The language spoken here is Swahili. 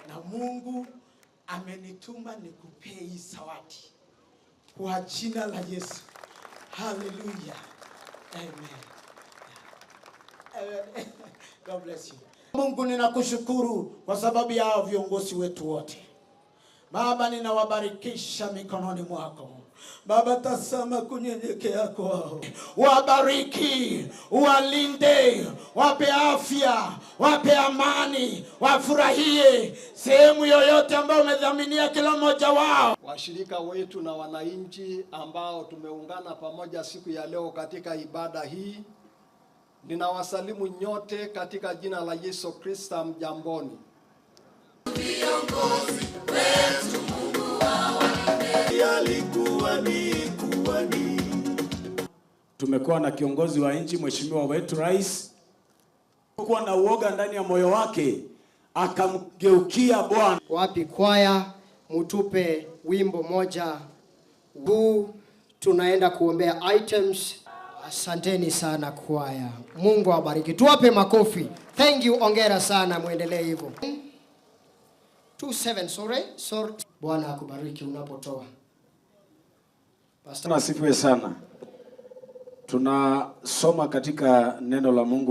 Na Mungu amenituma nikupee hii zawadi kwa jina la Yesu. Hallelujah. Amen. Amen. God bless you. Mungu, ninakushukuru kwa sababu ya hao viongozi wetu wote. Baba, ninawabarikisha mikononi mwako. Baba, tazama kunyenyekea kwao, wabariki, walinde, wape afya, wape amani, wafurahie sehemu yoyote ambayo umedhaminia kila mmoja wao. Washirika wetu na wananchi ambao tumeungana pamoja siku ya leo katika ibada hii, ninawasalimu nyote katika jina la Yesu Kristo. Mjamboni. Viongozi wetu, Mungu awalinde. Alikuwa ni kuhani. Tumekuwa na kiongozi wa nchi, mheshimiwa wetu rais, kuwa na uoga ndani ya moyo wake, akamgeukia Bwana. Wapi kwaya, mutupe wimbo moja huu, tunaenda kuombea items. Asanteni sana kwaya, Mungu awabariki, tuwape makofi. Thank you, ongera sana, muendelee hivyo. 27, sorry, sorry. Bwana akubariki unapotoa. Pastor. Asifiwe sana. Tunasoma katika neno la Mungu.